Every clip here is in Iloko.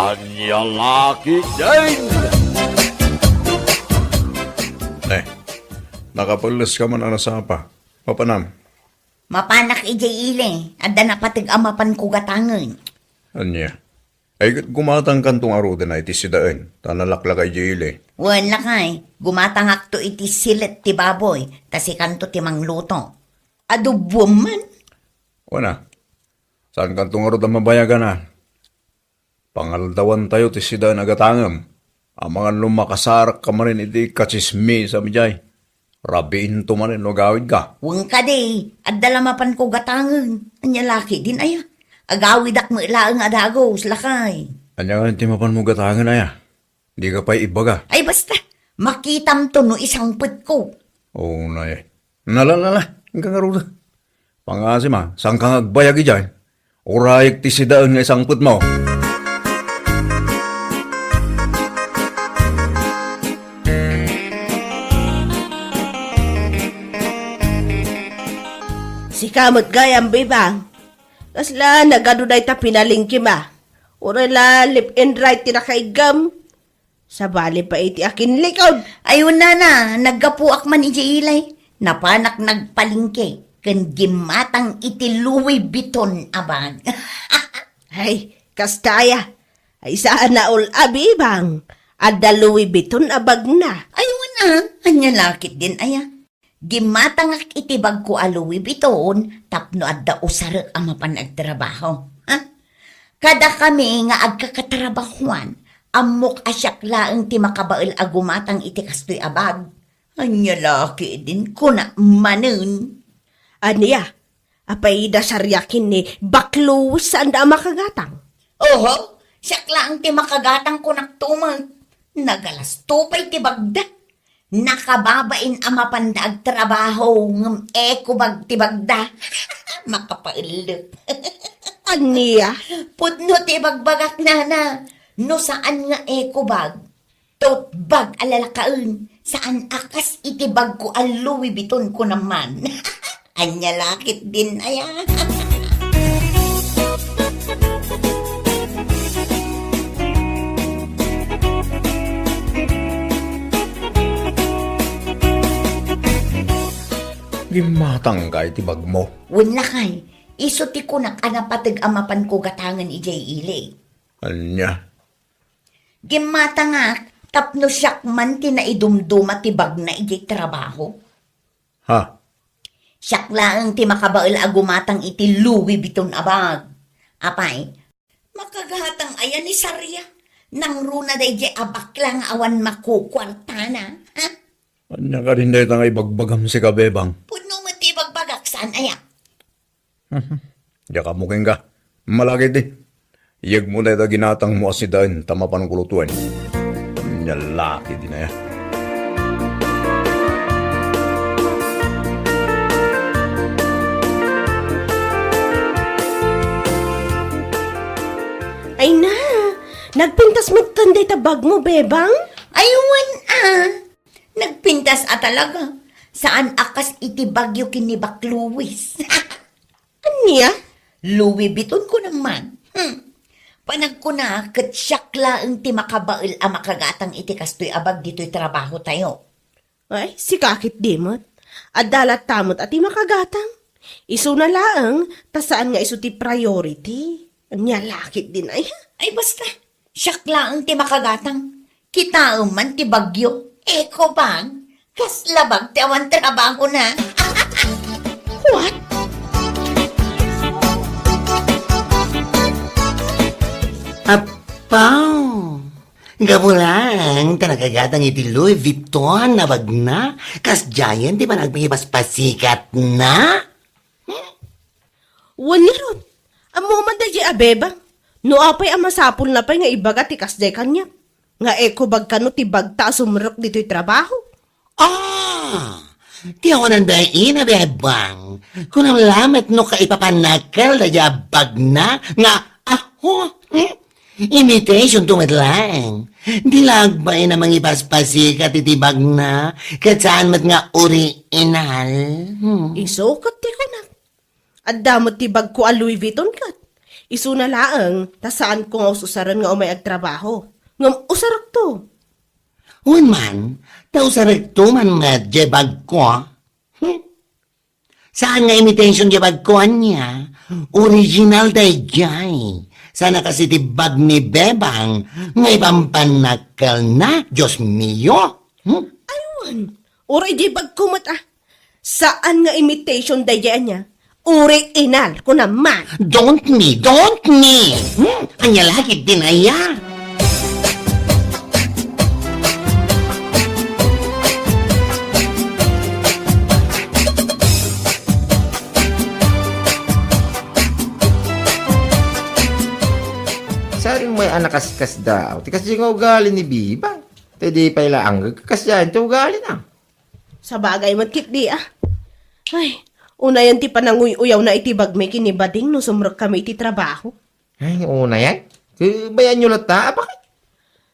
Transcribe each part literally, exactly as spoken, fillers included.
Ania la ketdin? Eh, nakapelles ka man a nasapa. Mapanam? Mapanak idiay ili. Adda napateg a mapanko gatangen. Ania? Ay, ket gumatangkanto ngaruden iti sidaen, ta nalaklaka idiay ili. Wen, lakay, gumatangakto iti silet ti baboy, ta sikanto ti mangluto. Adoboem man. Wen a, saankanto ngarud a mabayagan a. Pangaldawantayo ti sidaen a gatangem. Amangan no makasarakka manen iti katsismisam idiay. Rabiinto manen no agawidka. Wen kadi, adda la mapanko gatangen. Ania la ketdin aya? Agawidak met laeng a dagus, lakay. Ania ngamin ti mapanmo gatangen aya? Dika pay ibaga. Ay, basta, makitamto no isangpetko. Oo, nay. Nala, nala, inka ngarud. Pangasim a, saanka nga agbayag idiay? Urayek ti sidaen nga isangpetmo. Sika met gayam, Bebang. Kasla nagadu dayta pinalengkem a. Uray la left and right ti nakaiggam. Sabali pay iti akinlikod. Ay, wen, nana, naggapuak man idiay ili. Napanak nagpalengke ken gimmatang iti Louis Vuitton a bag. Ay, kasta aya. Ay, saan a ul-, a, Bebang. Adda Louis Vuitton a bagna. Ay, wen a, ania la ketdin aya? Gimmatangak iti bagko a Louis Vuitton tapno adda usarek a mapan agtrabaho. Ha? Kadakami nga agkakatrabahoan, ammok a siak laeng ti makabael a gumatang iti kastoy a bag. Ania la ketdin, kunak manen. Ania? Apay, dasariak ken ni Baklo saanda a makagatang? Oho, siak laeng ti makagatang, kunakto met. Nagalasto pay ti bagda. Nakababain a mapanda agtrabaho, ngem eco bag ti bagda. Makapaellep. Ania? Pudno ti ibagbagak, nana. No saan nga eco bag, tote bag a lalakaen, saan a kas iti bagko a Louis Vuitton, kunam man. Ania la ketdin aya? Gimmatangka iti bagmo. Wen, lakay, isu ti kunak a napateg a mapanko gatangen idiay ili. Ania? Gimmatangak tapno siak man ti naidumduma ti bagna idiay trabaho. Ha? Siak laeng ti makabael a gumatang iti Louis Vuitton a bag. Apay, makagatang aya ni Saria? Nangruna daydiay a bakla nga awan makukuartana, ha? Ania kadin dayta nga ibagbagam, sika, Bebang? Pudno met ti ibagbagak, saan aya? Diak ammo kenka. Malakay di. Iyegmo dayta ginatangmo a sidaen ta mapanko lutoen. Ania la ketdin aya? Ay na, nagpintas metten dayta bagmo, Bebang? Ay, wen a. Nagpintas a talaga. Saan a kas iti bagyo ken ni Bak Luis. Ania? Louis Vuitton, kunam man. Hmm. Panagkuna ket siak laeng ti makabael a makagatang iti kastoy a bag ditoy trabahotayo. Ay, sika ketdi met. Adda latta met a ti makagatang. Isuna laeng, ta saan nga isu ti priority. Ania la ketdin aya? Ay, basta. Siak laeng ti makagatang. Kitaem man ti bagyo. Eco bag. Kasla bag ti awan trabahona. What? Apaw! Gapu laeng ta nakagatang iti Louis Vuitton a bagna, kasdiayen ti panagpangipaspasikatna? Wen ngarud, ammo man daydiay a Bebang. No apay a masapulna pay nga ibaga ti kasdiay kaniak, nga eco bag kano ti bagta a sumrek ditoy trabaho? Ah! Ti awanan dayta, Bebang. Kunam lamet no kaipapanakel daydiay a bagna nga, aho, hmm? Imitation to met laeng. Di la agbain a mangipaspasikat iti bagna, ket saan met nga original. Hmm. Isu ket ti kunak. Adda met ti bagko a Louis Vuitton ket. Isuna laeng ta saanko nga us-usaren nga umay agtrabaho. Ngem usarekto. Wen man, ta usarekto man met jay bagko. Hmm. Saan nga imitation jay bagko, ania? Original dayjay. Saan a kas iti bag ni Bebang nga ipampannakkelna, Dios mio. Hmm? Aywan. Uray jay bagko met, ah. Saan nga imitation dayjay ania? Original, kunam man. Don't me, don't me. Hmm? Ania la ketdin aya? Saan may anak kaskas daw? Ti kasdi nga ugali ni Biba. Ti di pay la anggeg, kasdiay ti ugalina. Sabagay met ketdi, ah. Ay, unayen ti pananguy-uyawna iti bagmi ken ni Bading no sumrekkami iti trabaho. Ay, unayen? Kabayanyo latta, apay?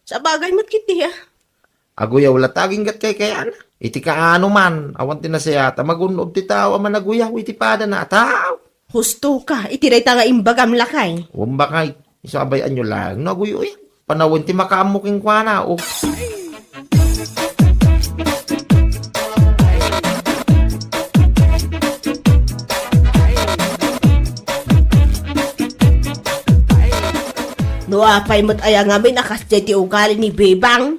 Sabagay met ketdi, ah. Aguyaw latta aginggat kaykayana. Iti kaano man, awan ti nasayaat a magun-od ti tao a managuyaw iti padana a tao. Husto ka, iti dayta nga imbagam, lakay. Wen, lakay, isu a bay-anyo laeng no aguy-uy. Panawen ti makaammo kenkuana, o. No apay met aya ngamin a kasdiay ti ugali ni Bebang?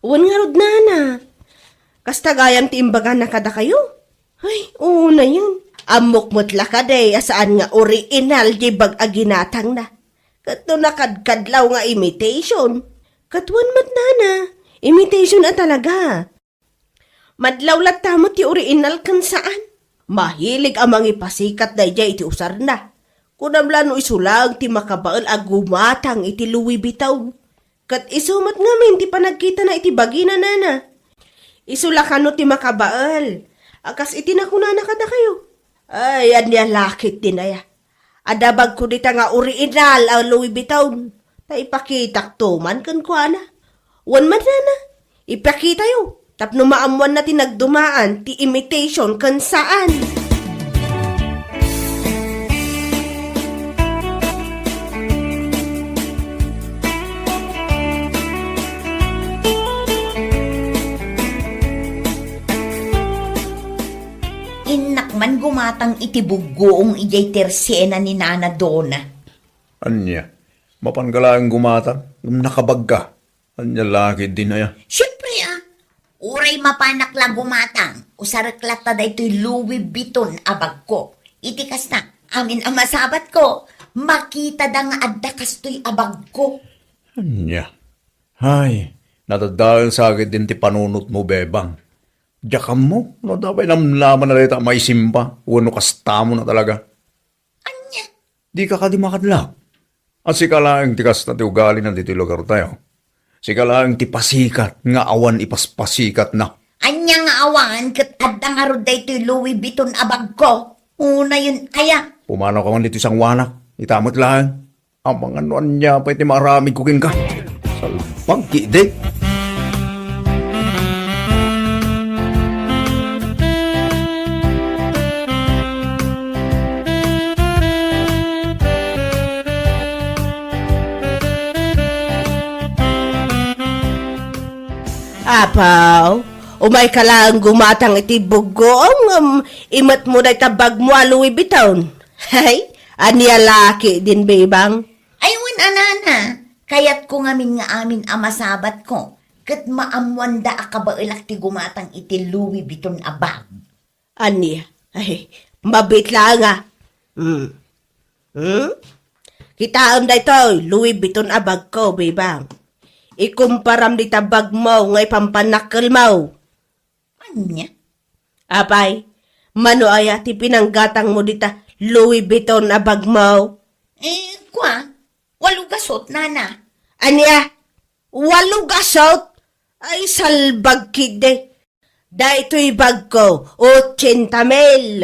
Wen ngarud, nana, kasta gayam ti imbagana kadakayo? Ay, unayen. Ammok met la kadi a saan nga original jay bag a ginatangna. Ket no nakadkadlaw nga imitation, ket wen met, nana, imitation a talaga. Madlaw latta met ti original ken saan. Mahilig a mangipasikat dayjay iti usarna. Kunam la no isu laeng ti makabael a gumatang iti Louis Vuitton. Ket isu met ngamin ti panagkitana iti bagina, nana. Isu la kano ti makabael a kas iti nakunana kadakayo? Ay, ania la ketdin aya? Adda bagko dita nga original a Louis Vuitton. Ta ipakitakto man kenkuana. Wen met, nana, ipakitayo tapno maammoanna ti nagdumaan ti imitation ken saan. Innak man gumatang iti buggoong idiay tersena ni Nana Dona. Ania? Mapanka laeng gumatang ngem nakabagka? Ania la ketdin aya? Siempre, ah. Uray mapanak la gumatang, usarek latta daytoy Louis Vuitton a bagko. Iti kasta, amin a masabatko, makitada nga adda kastoy a bagko. Ania? Ay, nadadael sa ketdin ti panunotmo, Bebang. Diak ammo no adda pay namnama dayta a maisimba wenno kastamo na talaga. Ania? Dika kadi makadlak? A sika laeng ti kasta ti ugalina ditoy lugartayo. Sika laeng ti pasikat nga awan ipaspasikatna. Ania nga awan ket adda ngarud daytoy Louis Vuitton a bagko? Unayen aya? Pumanawka man ditoy sangoanak. Ita met laeng. Amangan no ania pay ti maaramidko kenka. Salbag ketdi. Apaw, umayka laeng gumatang iti buggoom ngem imetmo dayta bagmo a Louis Vuitton. Hay, ania la ketdin, Bebang? Ay, wen a, nana, kayatko ngamin nga amin a masabatko ket maammoanda a kabaelak ti gumatang iti Louis Vuitton a bag. Ania? Ay, mabiit laeng a. Hmm. Hmm? Kitaem daytoy Louis Vuitton a bagko, Bebang. Ikumparam dita bagmo nga ipampannakkelmo. Ania? Apay, mano aya ti pinanggatangmo dita Louis Vuitton a bagmo? Eh, kua, walo gasut, nana. Ania? Walo gasut? Ay, salbag ketdi. Daytoy bagko, ochenta mil.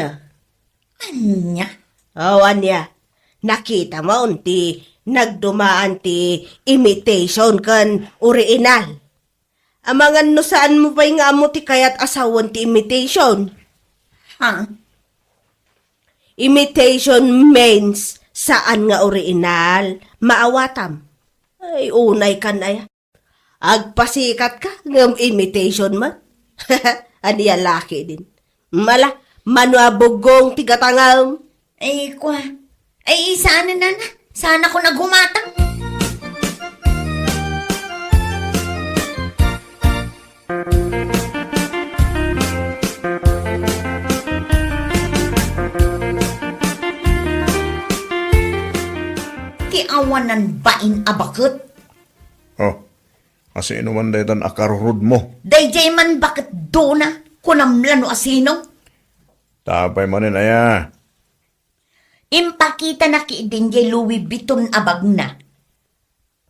Ania? O, ania? Nakitamon ti nagdumaan ti imitation ken original. Amangan no saanmo pay nga ammo ti kayat a sawen ti imitation. Ha? Imitation means Saan nga original, maawatam. Ay, unay kan aya. Agpasikat ka, ngem imitation man. Ania laki din. Mala, mano a bugong ti gatangam. Ay, kwa. Ay, saan na na? Saan ako naghumatang? Ti awanan bain a baket. Oh, asino man daytan a karurod mo? Dayjay man baket dona, kunam la no asino. Tapay manen aya. Impakitana ketdin jay Louis Vuitton a bagna.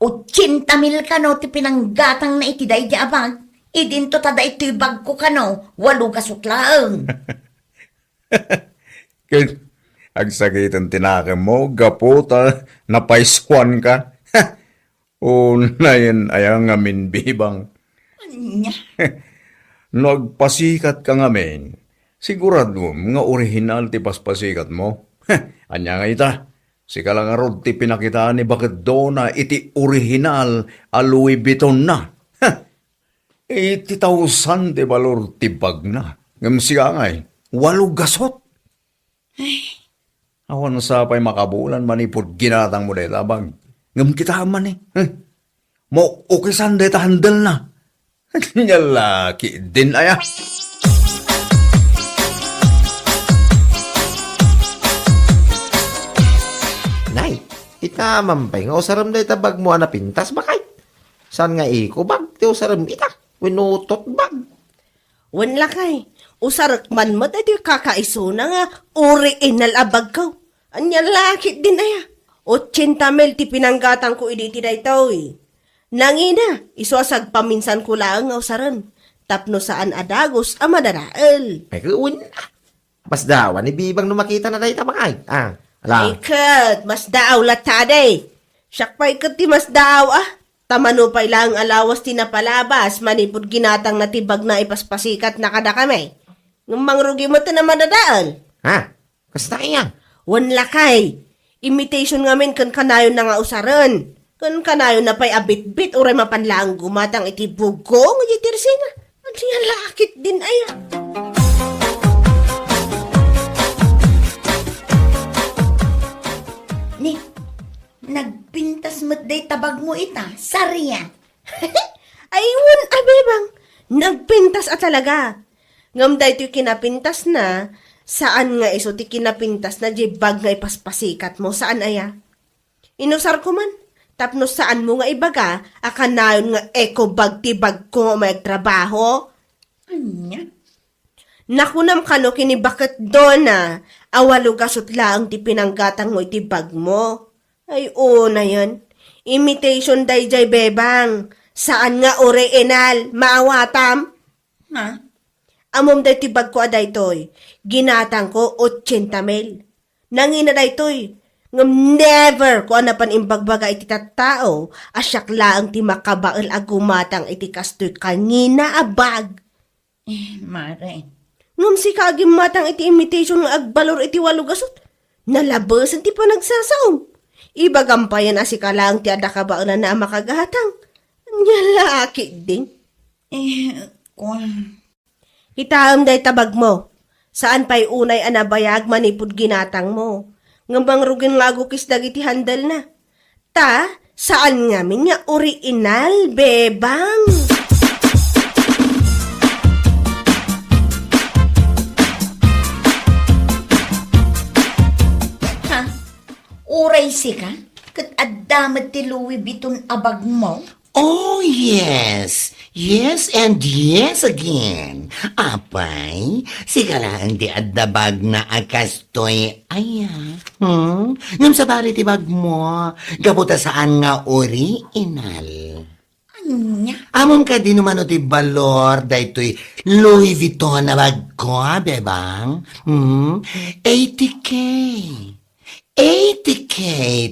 Ochenta mil kano ti pinanggatangna iti daydi a bag. Idinto ta daytoy bagko kano, walo gasut laeng. Ket agsakiten ti nakemmo gapu ta napaysuanka. Unayen aya ngamin, Bebang. Ania? No agpasikat ka ngamin, siguradom nga orihinal ti paspasikatmo. Ania nga ita? Sika la ngarud ti pinakitaan ni baket dona iti orihinal a Louis Vuittonna. Iti tausan ti balor ti bagna. Ngem sika ngay, walo gasut. Ay. Awan sa pay makabulan manipud ginatangmo dayta a bag. Ngem kitaem man ni. Hmm. Maukisan dayta handle na. Ania laki din aya. Nay, ita man pay nga usarem dayta bagmo a napintas, bakay? Saan nga eco bag ti usarem ita? Wenno tote bag? Wen lakay, usarek man met daytoy kakaisuna nga original a bagko. Ania laki din aya. Ochenta mil ti pinanggatangko idi iti daytoy. Nangina, isu a sagpaminsanko laeng nga usaren. Tapno saan a dagus a madadael. Ay, wen, ah. Masdaaw ni Bebang no makitana dayta, bakay. Ah, ala. Ay, ket, masdaaw latta, adi. Siak pay ket ti masdaaw, ah. Ta mano pay laeng a lawas ti napalabas manipud ginatangna ti bagna a ipaspasikatna kadakami. Ngem mangrugi met a madadael. Ha? Kasta aya? Wen lakay, imitation ngamin ken kanayonna nga usaren. Ken kanayonna pay a bitbit uray mapan laeng gumatang iti bugong iti tersina. Ania laki din aya. Ni, nagpintas met dayta bagmo ita, Saria. Ay, wen a, Bebang, nagpintas a talaga. Ngem daytoy kinapintasna, saan nga isu ti kinapintasna diay bag nga ipaspasikatmo, saan aya? Inusarko man, tapno saanmo nga ibaga a kanayon nga eco bag ti bagko nga umay agtrabaho? Ania? Nakunam kano ken ni baket dona a walo gasut laeng ti pinanggatangmo iti bagmo? Ay, unayen, imitation daydiay, Bebang. Saan nga original, maawatam? Ha? Ammom daytoy bagko a daytoy, ginatangko ochenta mil. Nangina daytoy, ngem never ko a napan imbagbaga iti tattao a siak laeng ti makabael a gumatang iti kastoy kangina a bag. Eh, mare. Ngem sika a gimmatang iti imitation nga agbalor iti walo gasut, nalabesen ti panagsasaom. Ibagam payen a sika laeng ti adda kabaelanna a makagatang. Ania la a ketdin? Eh, kua. Kitaem dayta bagmo. Saan pay unay a nabayag manipud ginatangmo. Ngem mangrugin nga agukis dagiti handle na. Ta, saan ngamin nga original, Bebang? Ha? Uray sika? Ket adda met ti Louis Vuitton a bagmo? Oh, yes. Yes and yes again. Apay, sika laeng ti adda bagna a kastoy aya. Hmm? Ngem sabali ti bagmo, gapu ta saan nga original. Ania? Ammom kadi no mano ti balor daytoy Louis Vuitton a bagko, Bebang? Hmm? Eighty K. Eighty K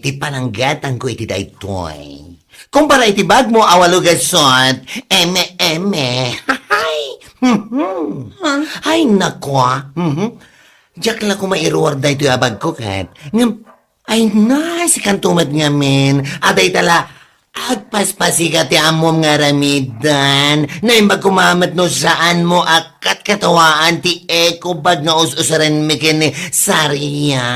ti pananggatangko iti daytoy. Kumpara iti bagmo a walo gasut, eme, eme. Hay! Mhm. Ha? Ay, naku, ah. Mhm. Diak la koma iruar daytoy a bagko ket. Ngem, Ay na, sikanto met ngamin. Adayta la, agpaspasikat ti ammom nga aramiden. Naimbag koma met no saanmo a katkatawaan ti eco bag nga us-usarenmi ken ni Saria.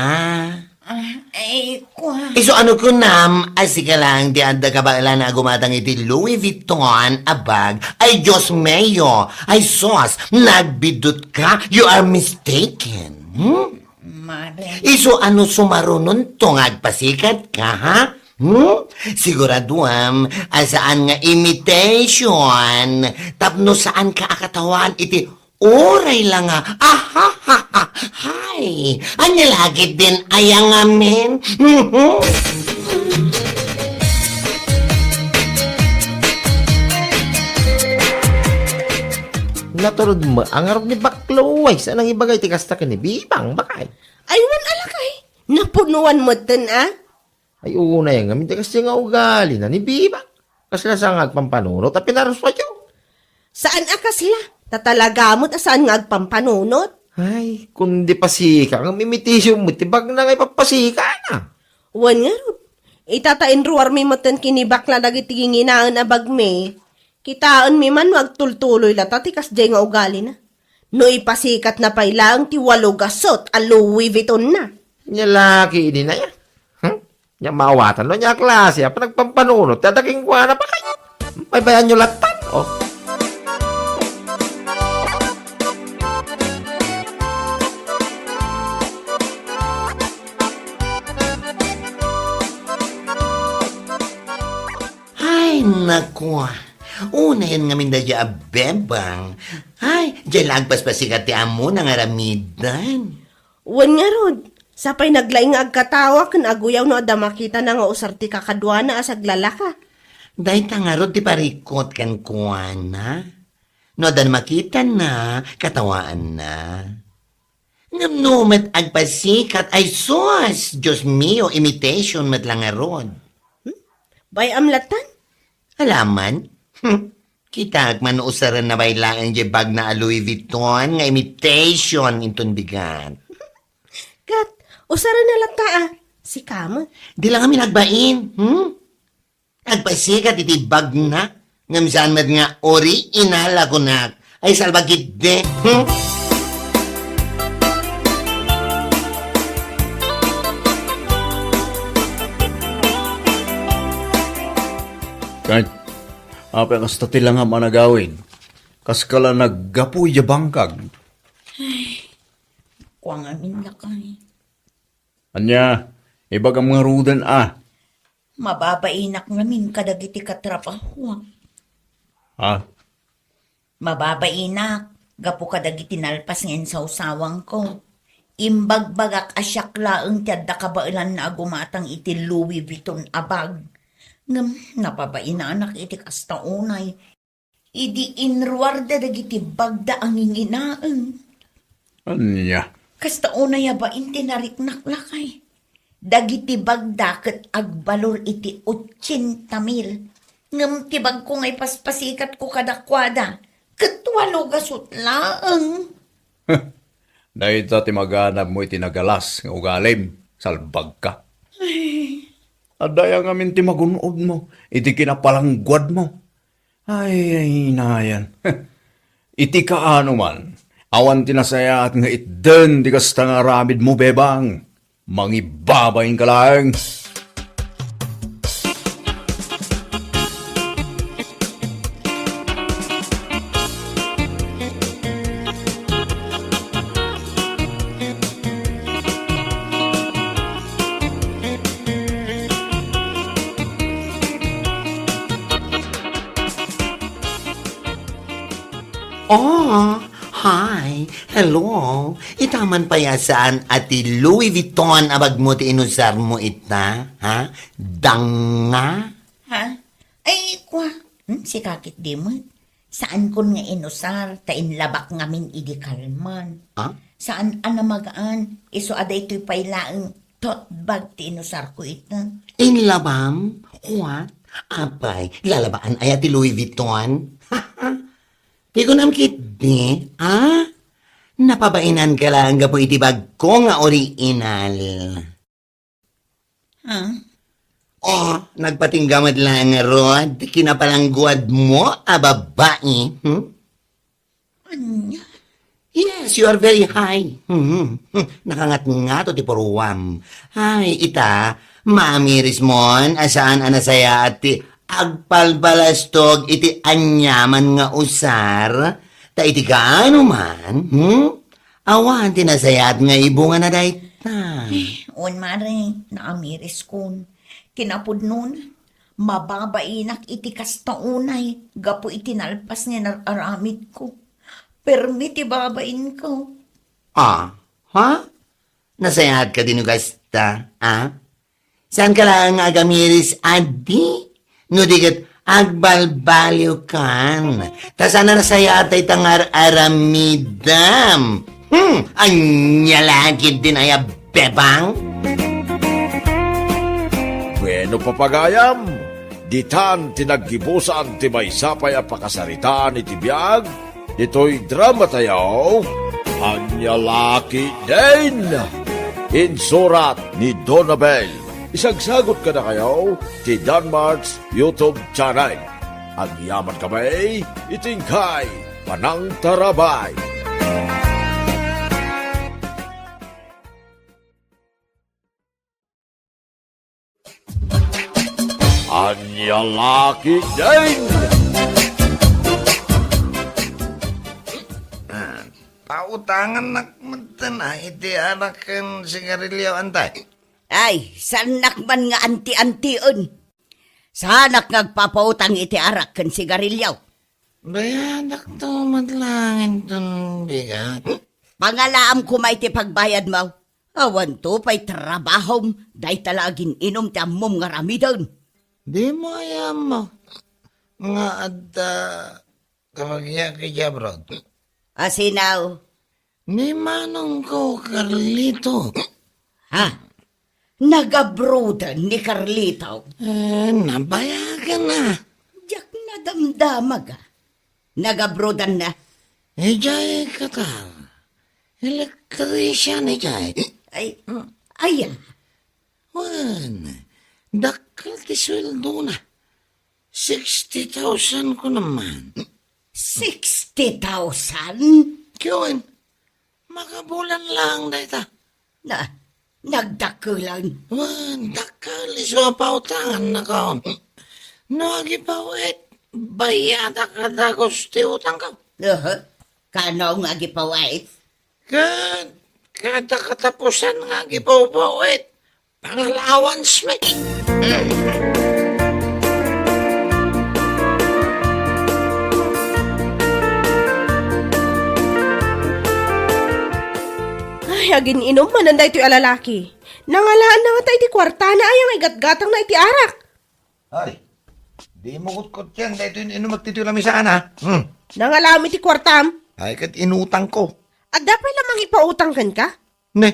Ah, ay, kua. Isu ano kunam, a sika lang ti adda kabaelan a gumatang iti Louis Vuitton a bag. Ay, Dios mio! Ay, sus! Nagbidutka! You are mistaken! Hmm? Mare. Isu ano sumarunonto nga agpasikat ka, ha? Hmm? Siguraduam a saan nga imitation tapno saan ka a katawaan iti uray la nga, ahahaha, hay! Ania la ketdin aya ngamin? Naturod met a ngarud ni Baklo, ay, saan nang ibaga iti kasta ken ni Bibang, bakay? Ay, wen a lakay. Napunuan metten a. Ay, unay ngamin ti kasdiay nga ugalina ni Bibang. Kasla saan nga agpampanunot a pinaruspayo. Saan a kasla? Ta talaga met a saan nga agpampanunot. Ay, kundi pasika, ngem imitation met ti bagna nga ipappasikana. Wen ngarud, ita ta inruarmi metten ken ni Bakla dagiti nginginaen a bagmi. Kitaenmi man no agtultuloy lata ti kasdiay nga ugalina. No ipasikatna pay laeng ti walo gasut a Louis Vuittonna. Nia la ketdin aya? Hmm? Nia maawatan no ania a klase a panagpampanunot ti adda kenkuana, bakay? Paypayaanyo lattan, oh. Ay, naku. Unayen ngamin daydiay a Bebang. Ay, diay la agpaspasikat ti ammona nga aramiden. Wen ngarud, sapay naglaing nga agkatawa ken aguyaw no adda makitana nga usar ti kakaduana a saglalaka. Dayta ngarud ti parikut kenkuana. No adda makitana, katawaanna. Ngem no met agpasikat, ay sus! Dios mio, imitation met la ngarud. Hmm? Bay-am lattan? Alaman? Hmm. Kitaek man no usarenna pay laeng diay bagna a Louis Vuitton nga imitation inton bigat. Ket, usarenna latta a, sika met. Di la ngamin agbain, hmm? Agpasikat iti bagna, ngem saan met nga original a kunak. Ay, salbag ketdi, hmm? Ket, apay kasta ti langam a nagawid? Kaska la naggapu idiay bangkag. Ay, kua ngamin lakay. Ania, ibagam ngaruden a. Mababainak ngamin kadagiti katrabahoak. Ha? Mababainak, gapu kadagiti nalpas nga insawsawangko. Imbagbagak a siak laeng ti adda kabaelanna a gumatang iti Louis Vuitton a bag. Ngem napabainanak iti kasta unay. Idi inruarda dagiti bagda a nginginaen. Ania? Kasta unay a bain ti nariknak lakay. Dagiti bagda ket agbalor iti otsenta mil. Ngem ti bagko nga ipaspasikatko kadakuada ket walo gasut laeng. Dayta ti maganabmo iti nagalas nga ugalim, salbagka. Ay. Adda aya ngamin ti magun-odmo iti kinapalangguadmo. Ay, ay, nayan. Iti kaano man, awan ti nasayaat nga itden ti kasta nga aramidmo, Bebang. Mangibabainka laeng. Oh, hi. Hello. Ita man pay a saan a ti Louis Vuitton a bagmo ti inusarmo ita, ha? Danga? Ha? Ay, kua. Hmm, sika ketdi met. Saankon nga inusar, ta inlabak ngamin idi kalman. Ha? Saan a namagaan, isu a daytoy pay laeng tote bag ti inusarko ita. Inlabam? Kua? Apay, lalabaan aya ti Louis Vuitton? Ti kunam ketdi, a? Napabainanka laeng gapu iti bagko nga original. Ah? Oh, nagpatingga met laeng ngarud ti kinapalangguadmo a babai, hmm? Ania? Yes, you are very high. Hmm. Nakangatngato ti puruam. Ay, ita, maamirismon a saan a nasayaat ti agpalbalastog iti aniaman nga usar. Ta iti kaano man, hmm? Awan ti nasayaat nga ibunga na dayta. Eh, on, mare, naamiriskon. Kinapudnona, mababainak iti kasta unay gapu iti nalpas nga inar-aramidko. Permi ti babainko. Ah, ha? Nasayaat ka din kasta, ah? Saan ka laeng nga agamiris, adi? No di ket agbalbaliwkan. Ta saan a nasayaat dayta nga ar-aramidem. Hmm, ania la ketdin aya, bebang? Bueno, papagayam, ditan ti naggibusan ti maysa pay a pakasaritaan iti biag ditoy dramatayo, Ania La Ketdin. Insurat ni Donabel. Isagsagot kadakayo ti Danmart's YouTube channel. Agyaman kami iti inkay panangtarabay. Ania La Ketdin. Ah, pautangannak metten, ah, iti arak ken sigarilio, antay. Ay, saannak man nga anti-antien. Saanak nga agpapautang iti arak ken sigarilio. Bayadakto met laeng inton bigat. Pangalaam koma iti pagbayadmo. Awanto pay trabahom, dayta la agin-inum ti ammom nga aramiden. Dimo aya ammo nga adda kabagiak idiay abroad? Asino? Ni manongko Carlito. Ha? Nagabroaden ni Carlito? Eh, nabayagen a. Diak nadamdama, ga. Nagabroaden na? Idiay Qatar. Electrician idiay. Ay, aya? Wen, dakkel ti sueldona. Sixty thousand ko naman. Sixty thousand? Ket wen, makabulan laeng dayta. Na, nagdakkelan. Wen, dakkel isu a pautangannakon. No agipaw-it, bayadak a dagus ti utangko. Aha. Kano nga agipaw-it? Ket kada katapusan nga agipaw-it, pangalawansmi. Ay, agin-inum manen daytoy a lalaki. Nangalaanna ngata iti kuartana aya nga igatgatangna iti arak. Ay, dimo kutkottian daytoy in-inumek ditoy lamisaan, ha? Hmm. Nangalaam iti kuartam? Ay, ket inutangko. Adda pay la mangipautang kenka? Ne,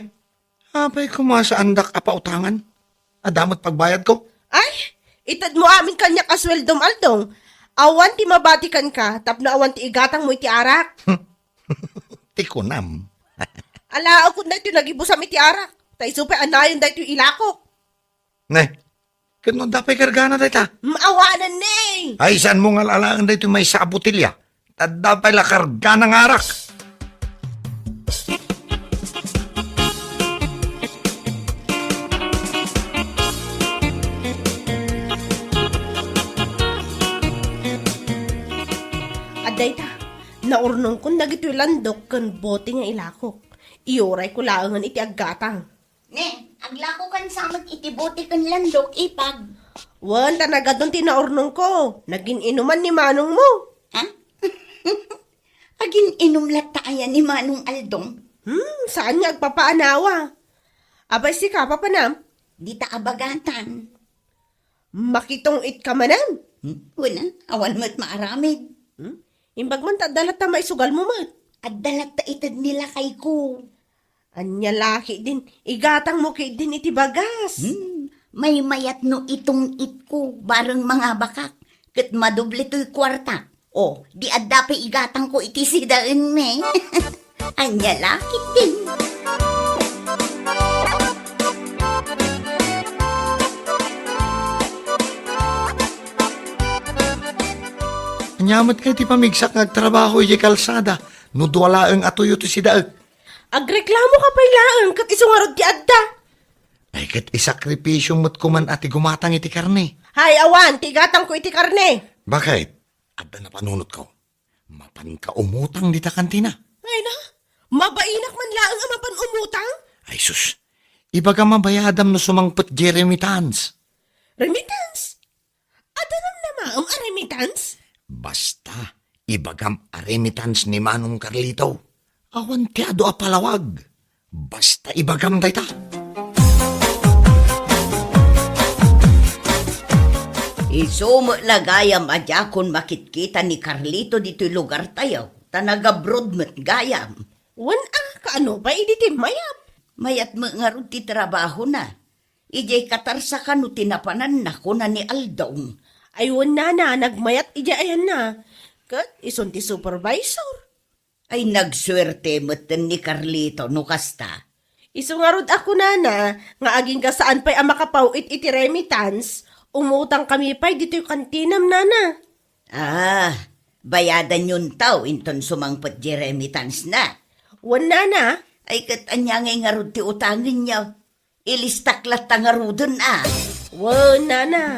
apay koma saandak a pautangan? Adda met pagbayadko. Ay, itedmo amin kaniak a sueldom, Aldong. Awan ti mabati kenka tapno awan ti igatangmo iti arak. Ti kunam. Alaekon daytoy nagibusam iti arak. Ta isu pay a nayon daytoy ilakok. Ne, ket no adda pay kargana dayta? Mm, awanen ne. Ay, saanmo nga al-alaen daytoy maysa a botelya? Ta adda pay la kargana nga arak. Adda ita, naurnongkon dagitoy landok ken bote nga ilakok. Iyurayko laengen iti aggatang. Ne, aglakokan sa met iti bote ken landok, ipag. Wen, ta nagadun ti naurnongko. Nagin-inuman ni manongmo. Ha? Agin-inum latta aya ni Manong Aldong? Hmm, saan nga agpapaanawa? Apay sika, papanam? Dita a bagatan. Makitong-it ka manen? Hmm, wen a, awan met maaramid. Hmm? Imbag man ta adda latta maisugalmo met. Adda latta ited ni lakayko. Ania la ketdin, igatangmo ketdin iti bagas. Hmm, maymayat no itong-itko, bareng mangabakak, ket madoble toy kuarta. O, di adda pay igatangko iti sidaenmi. Ania la ketdin. Ania met ngay ti pamigsak nga agtrabaho idiay kalsada no dua laeng a tuyo ti sidaek? Agreklamoka pay laeng ket isu ngarud ti adda. Ay, ket isakripisio met koman a ti gumatang iti karne. Hay, awan, ti igatangko iti karne. Bakit? Adda napanunotko. Mapanka umutang dita kantina. Ay na, mabainak man laeng a mapan umutang? Ay sus, ibagam a bayadam no sumangpet diay remittance. Remittance? Adda namnamaem a remittance? Basta, ibagam a remittance ni Manong Carlito. Awan ti adu a palawag. Basta ibagam dayta. Isu met la gayam a diakon makitkita ni Carlito ditoy lugartayo, ta nagabroad met gayam. Wen a, kaano pay idi ti mayat? Mayat met ngarud ti trabahona. Idiay Qatar sa kano ti napananna, kuna ni Aldong. Ay, wen nana, nagmayat idiay ayanna. Ket isun ti supervisor. Ay, nagsuerte metten ni Carlito no kasta. Isu ngarud a kunana nga agingga saan pay a makapaw-it iti remittance, umutang kami pay ditoy kantinam, nana. Ah, bayadanyon taw inton sumangpet di remittance na. Wen, nana. Ay, ket ania ngay ngarud ti utangenyo? Ilistak latta ngaruden a. Wen, nana.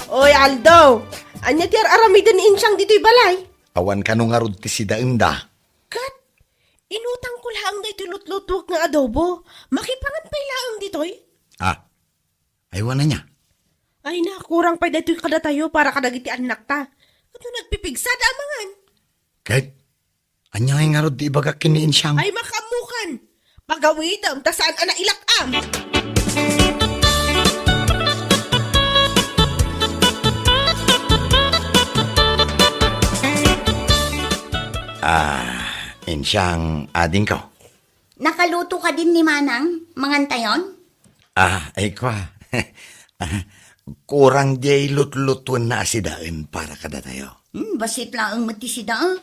Oy, Aldo! Ania ti ar-aramiden ni Insiang ditoy balay? Awan kano ngarud ti sidaenda. Ket, inutangko laeng daytoy lutlutuek nga adobo. Makipangan pay laeng ditoy? Ah, Ay, wen ania? Ay na, kurang pay daytoy kadatayo para kadagiti annakta. Ket no nagpipigsa da a mangan. Ket, ania ngay ngarud ti ibagak ken ni Insiang? Ay, makaammokan. Pagawidem, ta saan a nailak-am. Ah, Insiang adingko. Nakaluto kadin ni Manang, mangantayon? Ah, ay kwa. Ah, kurang diay lutlutuenna a sidaen para kadatayo. Hmm, bassit laeng met ti sida, ah.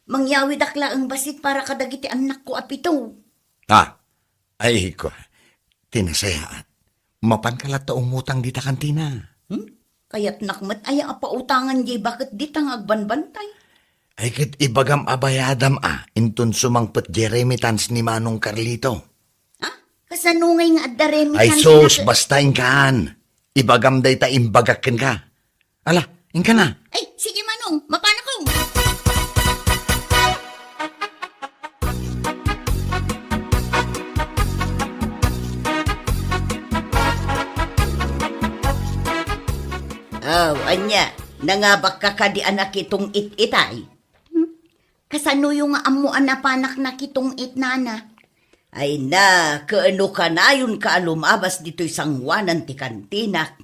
Mangyawidak laeng bassit para kadagiti annakko a pito. Ah, ay kwa. Ti nasayaat. Mapanka latta umutang dita kantina. Hmm? Kayatnak met aya a pautangan diay baket dita nga agbanbantay. Ay, ket ibagam a bayadam a, inton sumangpet diay remittance ni Manong Carlito. Ha? Kasano ngay nga adda remittance? Ay, sus, na- basta inkan. Ibagam dayta imbagak kenka. Ala, inka na. Ay, sige, Manong, mapanakon. Aw, ania, nangabakka kadi a nakitong-it itay? Hmm? Kasanoyo nga ammo a napanak nakitong-it, nana? Ay na, kaano kanayonka a lumabas ditoy sangoanan ti kantinak?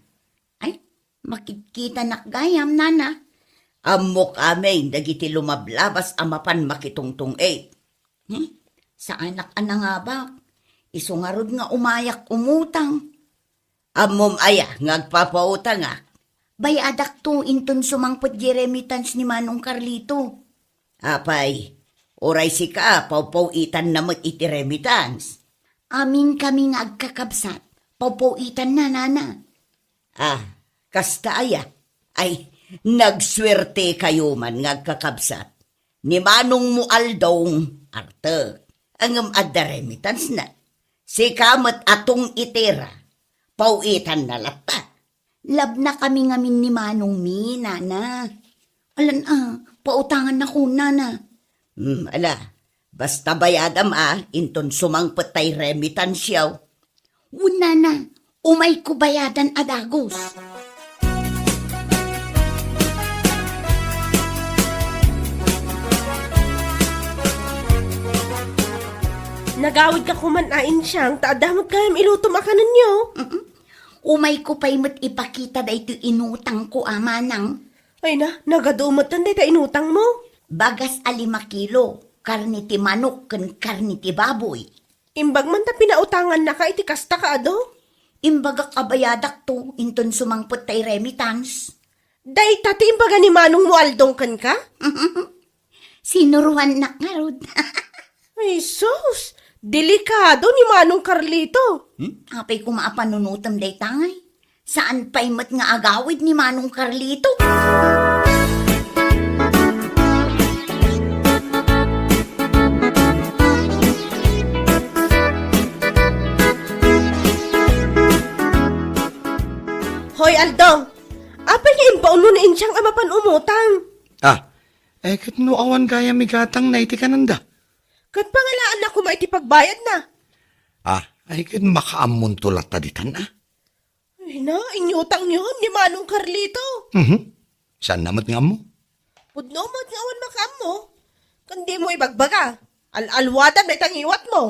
Ay, makitkitanak gayam, nana. Ammok amin dagiti lumablabas a mapan makitungtong-it. Hmm? Saanak a nangabak. Isu ngarud nga umayak umutang. Ammom aya nga agpapautangak? Bayadakto inton sumangpet di remittance ni Manong Carlito. Apay, uray sika, pawpaw-itanna met iti remittance. Amin kami nga agkakabsat, pawpaw-itanna, nana. Ah, kasta aya? Ay, nagsuertekayo man nga agkakabsat. Ni Manongmo Aldong, artek. Ngem adda remittance na. Sika met a tong-itira, paw-itanna latta. Labnakami ngamin ni Manongmi, nana. Alan a, pautangannakon, nana. Hmm, ala, basta bayadam a, inton sumangpet tay remittance-yo. Wen, nana, umayko bayadan a dagus. Nagawidka koman a, Insiang, ta adda met gayam ilutom a kanenyo. Mm-mm. Umayko pay met ipakita daytoy inutangko a manang. Ay na, nagadu metten dayta inutangmo. Bagas a lima kilo, karne ti manok ken karne ti baboy. Imbag man ta pinautangannaka iti kasta, kaadu? Imbagak a bayadakto inton sumangpet tay remittance. Dayta ti imbaga ni Manongmo Aldong kenka? Sinuroannak ngarud. Ay, sus! Delikado ni Manong Carlito. Hmm? Apay koma a panunotem dayta ngay? Saan pay met nga agawid ni Manong Carlito? Hoy, Aldo, apay nga imbaonmo ni Insiang a mapan umutang? Ah, eh, ket no awan gayam igatangna iti kanenda? Ket pangalaanna koma iti pagbayadna. Ah, ay ket makaammonto latta ditan, ah. Ay na, inyutangyon ni Manong Carlito. Mhm. Saanna met nga ammo? Pudno met nga awan makaammo. Ken dimo ibagbaga. Al-alwadam dayta ngiwatmo.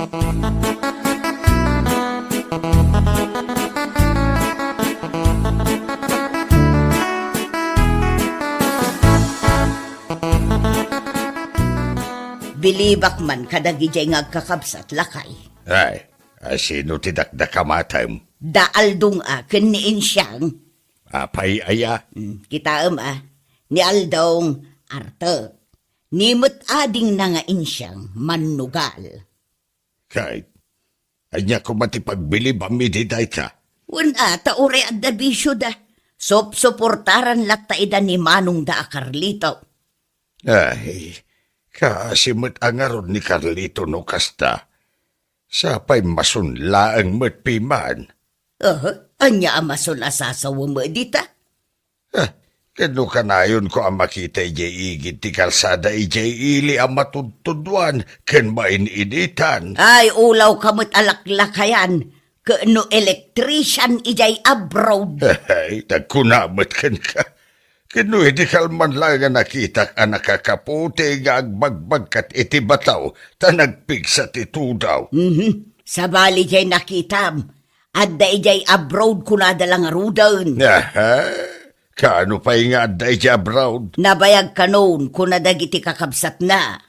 Bilibak man kadagidiay nga agkakabsat, lakay. Ay, asino ti dakdakamatem? Da Aldong a ken ni Insiang. Apay aya? Hmm, kitaem a, ni Aldong, artek. Ni met adingna nga Insiang, mannugal. Kay, ania koma ti pagbilibam idi dayta? Wen a, ta uray adda bisioda. Supsuportaran latta ida ni manongda a Carlito. Ay, kaasi met a ngarud ni Carlito no kasta. Sapay mason laeng met piman. Aha, ania a mason a sasawem dita? Ah, ket no kanayonko a makita idiay igid ti kalsada idiay ili a matudtuduan ken main-initan. Ay, ulawka met a laklakayan, ket no electrician idiay abroad. Ay, nagkuna met kenka. Ket no idi kalman laeng a nakitak a nakakaputi nga agbagbagkat iti bataw ta nagpigsa ti tudaw. Mhm. Sabali diay nakitam, adda idiay abroad kunada la ngaruden. Aha. Kaano pay nga adda idiay abroad? Nabayag kanon kuna dagiti kakabsatna.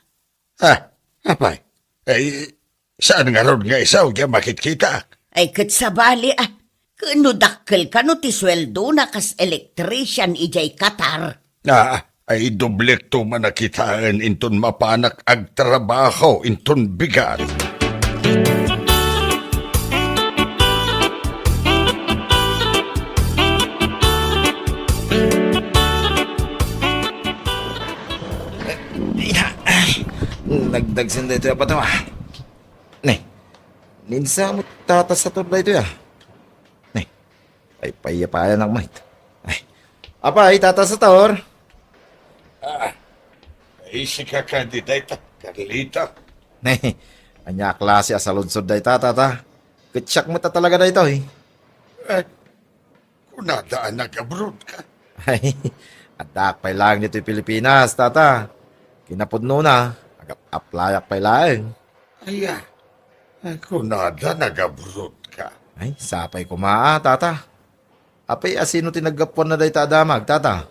Ah, apay? Ay, saan ngarud nga isu diay makitkitak? Ay, ket sabali, ah. Ket no dakkel kano ti sueldona kas electrician idiay Qatar? Ah, ay doblekto man a kitaen inton mapanak agtrabaho inton bigat. Nagdagsen daytoy a bataw, ah. Ne, ninsa met Tata Sator daytoy, ah. Ne, paypayapayanak met. Ay, apay, Tata Sator? Ah, ay, sika kadi dayta, Carlito. Ne, ania a klase a saludsod dayta, Tata? Ket siak met a talaga daytoy. Eh, kunada a nag-abroad ka? Ay, addaak pay laeng ditoy Pilipinas, Tata. Kinapudnona, agap-aplayak pay laeng. Aya, ay, kunada nag-abroad ka? Ay, sapay koma, ah, Tata. Apay, asino ti naggapuanna dayta a damag, Tata?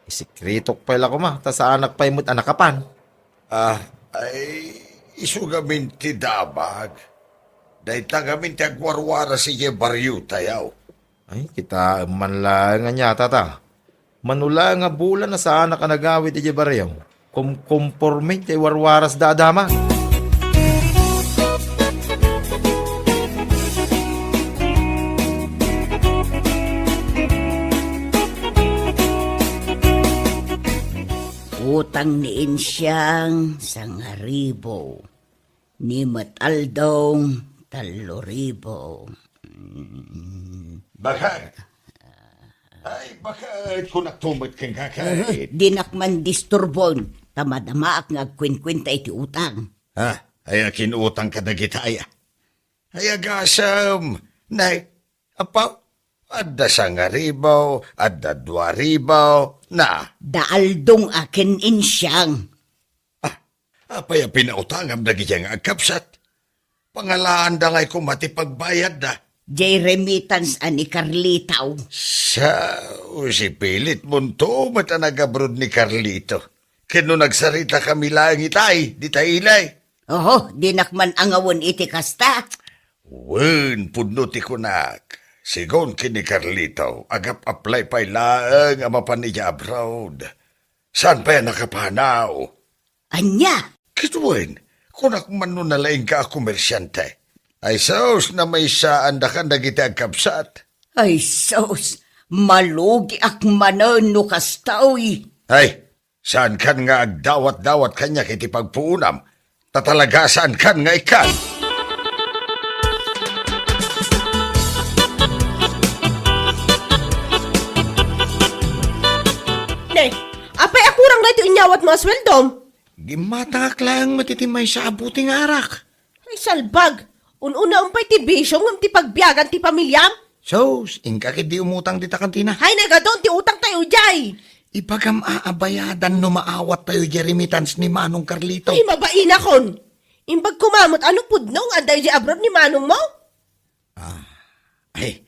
Isikretok pay la koma, ta saanak pay met a nakapan. Ah, ay, isu ngamin ti damag. Dayta ngamin ti agwarwaras idiay bariotayo. Ay, kitaem man laeng ania, Tata. Mano laeng a bulan a saanak a nagawid idiay barrio. Kumkomporme ti warwarasda a damag. Utang ni Insiang, sangaribu. Ni met Aldong, tallo ribu. Mm. Bakit? Ay, bakit kunakto met kenka, kay? Dinak man disturbon, ta madamaak nga agkuenkuenta iti utang. Ha? Ay, akin utang kadagita, ay? Ay, agasem. Nay, apo, adda sangaribu, adda dua ribu, na. Da Aldong a ken Insiang. Ah, apay a pinautangam dagiti nga agkabsat? Pangalaanda ngay koma ti pagbayadda. Jay remittance a ni Carlito. Sao, sipilit monto met a nag-abroad ni Carlito. Ken no nagsarita kami laeng itay, di ta ilay. Oho, dinak man angawen iti kasta. Wen, pudno ti kunak. Sigun ken ni Carlito, agap-apply pay laeng a mapan idiay abroad. Saan pay a nakapanaw? Ania? Ket wen, Kunak man no nalaingka a komersiante. Ay sus, namaysaandakan dagiti agkabsat. Ay sus, malugiak manen no kastoy. Ay, saankan nga agdawat-dawat kaniak iti pagpuonam, ta talaga saankan nga ikkan. Ne, apay a kurang daytoy inyawatmo a sueldom? Gimmatangak laeng met iti maysa a buti nga arak. Ay, salbag! Un-unaem pay ti bisiom ngem ti pagbiagan ti pamiliam? Sus, inka ketdi umutang dita kantina. Hay, nagadu ti utangtayo idiay! Ibagam a abayadan no maawattayo idiay remittance ni Manong Carlito. Ay, mabainakon! Imbag koma met a no pudno nga adda idiay abroad ni manongmo? Ah, ay,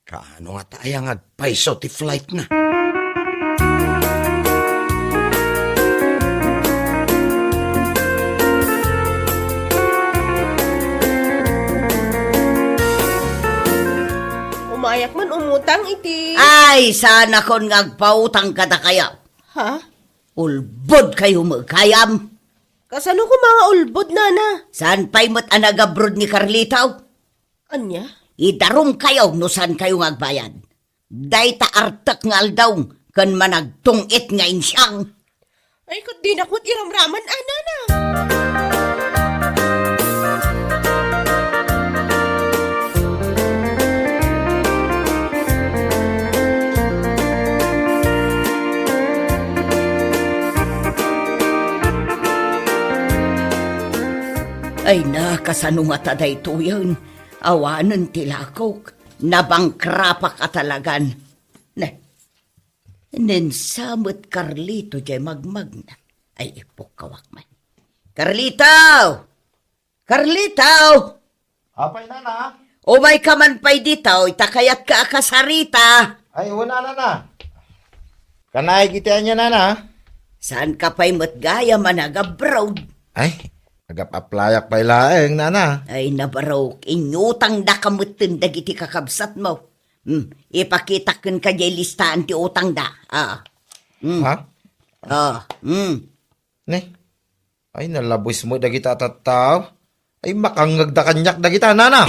kaano ngata aya nga agpayso ti flightna? Umayak man umutang iti Ay, saanakon nga agpautang kadakayo. Ha? Ulbodkayo met gayam. Kasano koma nga ulbod, nana? Saan pay met a nagabroad ni Carlito? Ania? Idarumkayo no saankayo nga agbayad. Dayta artek nga aldaw ken managtung-it nga insiang. Ay, ket dinak met iramraman, a, nana. Ay, na, kasano ngata daytoyen? Awanen ti lakok, nabangkrapak a talagan. Ne, nensa met Carlito diay magmagna. Ay, ipukkawak man. Carlito! Carlito! Apay, nana? Umayka man pay ditoy, ta kayatka a kasarita. Ay, wen, nana. Kanay, giti ania, nana? Saanka pay met gayam a nagabroad? Ay, Agap-aplayak pay laeng, nana. Ay, nabarok, inyutangdaka metten dagiti kakabsatmo. Hmm, ipakitak kenka diay listaan ti utangda. Ah. Hmm. Ha? Ah, hmm. Ne? Ay, nalabes met dagita a tattao. Ay, makangngegda kaniak dagita, nana.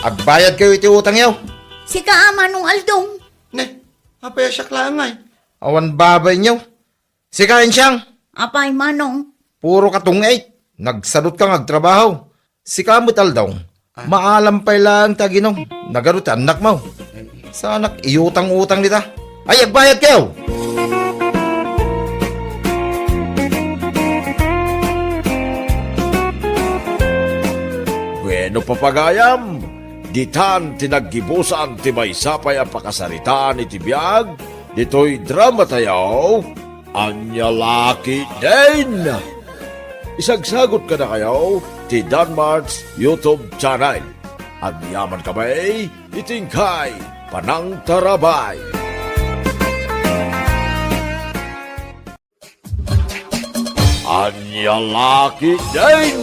Agbayadkayo iti utangyo. Sika, Manong Aldong. Ne, apay a siak laeng ngay? Awan babainyo. Sika, Insiang. Apay, Manong? Puro ka tungit. Nagsadutka nga agtrabaho. Sika met, Aldong. Ah. Maalam pay laeng ti aginom. Nagadu ti annakmo. Ay. Saanak iutang-utang dita. Ay, agbayadkayo! Bueno, papagayam, ditan ti naggibusan ti maysa pay a pakasaritaan iti biag ditoy dramatayo, Ania La Ketdin! Isagsagot kadakayo ti Danmart's YouTube channel. Agyaman kami iti inkay panangtarabay. Ania La Ketdin!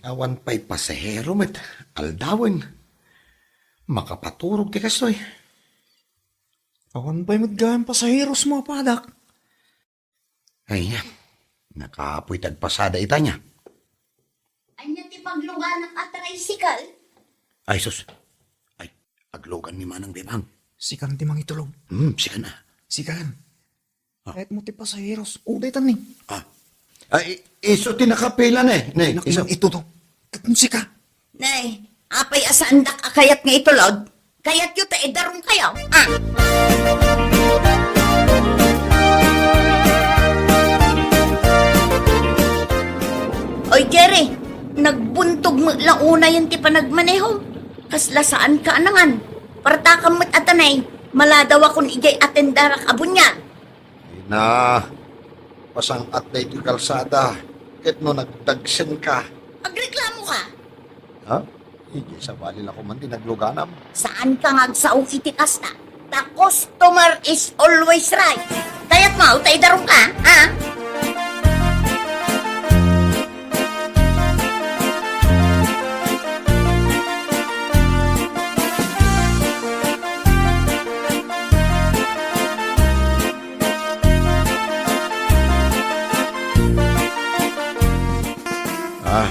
Awan pay pasahero met aldawen. Makapaturog ti kastoy. Awan pay met gayam pasaheros mo, apadak. Ay, nakapoy ti agpasada ita nia. Ania ti pagluganak a tricycle? Ay, sus. Ay, aglugan ni Manang Bebang. Sikan ti mangitulog. Hmm, sikan a. Sikan. Ah. Kayat mo ti pasaheros. O, daytan ni. Ah. Ay, isu ti nakapila ne. Ne, Nak-, isu. Ito to. Ket sika. Nay, apay a saandak a kayat nga itulod? Kayatyo ta idarumkayo? Ah. Oy, Jerry, nagbuntog met la unayen ti panagmaneho. Kasla saanka a nangan. Partakam met a tanay, maladawakon idiay atendarak a buniag. Ay na, pasang-at daytoy kalsada, ket no nagdagsenka. Agreklamoka? Ha? Idiay sabali la koma ti nagluganam. Saanka nga agsao iti kasta. The customer is always right. Kayatmo ta idarumka, ha? Ah,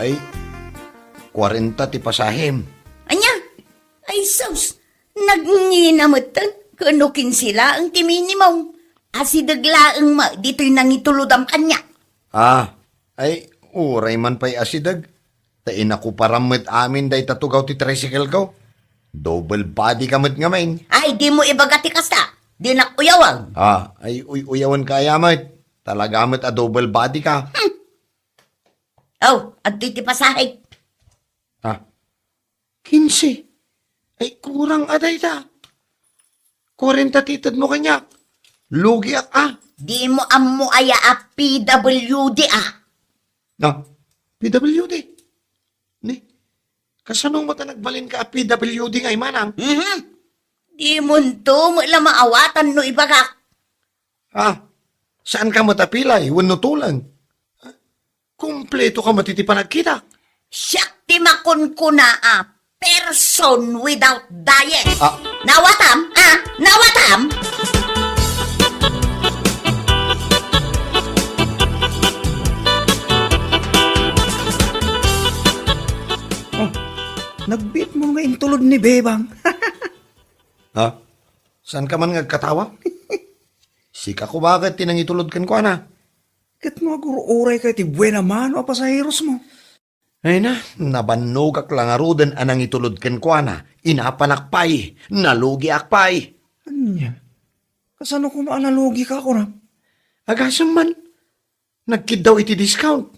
ay, kwarenta ti pasahem. Ania? Ay sus, nagngina metten, ken no kinse laeng ti minimum. Asideg laeng met ditoy nangitulodam kaniak. Ah, ay, uray man pay asideg. Ta inakuparam met amin dayta tugaw ti tricycle ko. Double body ka met ngamin. Ay, dimo ibaga ti kasta. Dinak uyawan. Ah, ay, uy-uyawan ka aya met. Talaga met a double body ka. Hmm. Oh, adtoy ti pasahe. Ah, kinse. Ay, kurang a dayta. Kwarenta ti itedmo kaniak. Lugiak, ah. Dimo ammo aya a P W D, ah. Ah, P W D? Ni, kasano met a nagbalinka a P W D ngay manang? Mhm. Dimonto met la maawatan no ibagak. Ah, saanka met a pilay wenno tuleng? Ah, kumpleto ka met iti panagkitak. Siak ti makunkuna a person without diet. Ah. Nawatam, ah? Nawatam? Oh, nagbiit mo nga intulod ni Bebang. Ha? Saanka man nga agkatawa? Sika koma ket ti nangitulod kenkuana. Ket no agur-uray ka iti buena mano a pasaheros mo. Ay na, nabannogak la ngaruden a nangitulod kenkuana. Inapanak pay, nalugiak pay. Ania? Kasano koma a nalugi ka, kunam? Agasem man, nagkiddaw iti discount.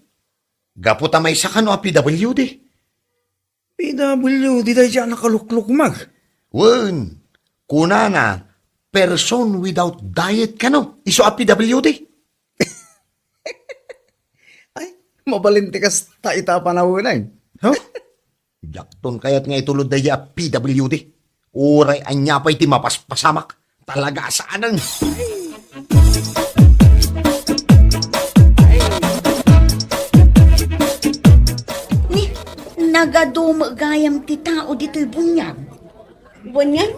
Gapu ta maysa kano a P W D. P W D daydi a nakaluklukmeg. Wen, kunana, person without diet kano, isu a P W D. Ay, mabalin ti kasta ita a panawen, ay. Huh? Diakton kayat nga itulod daydi a P W D. Uray ania pay ti mapaspasamak. Talaga a saanen. Ni, nagadu met gayam ti tao ditoy buniag. Buniag?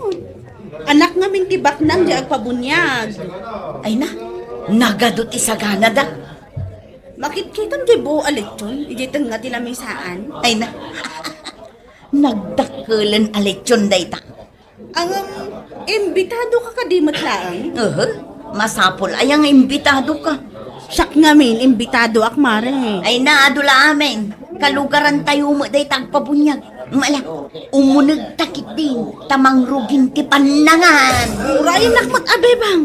Anak ngamin ti baknang di agpabuniag. Ay na, nagadu ti saganada. Makitkitam ti buo a lechon, iti tengnga ti lamisaan. Ay na, nagdakkelen a lechon dayta. Ngem, imbitado ka kadi met laeng? Uhu, masapul aya nga imbitado ka. Siak ngamin, imbitadoak, mare. Ay na, adu la amin. Kalugaran tayo met dayta agpabuniag. Mala, umuneg ta ketdin, ta mangrugin ti pannangan. Urayennak met a Bebang.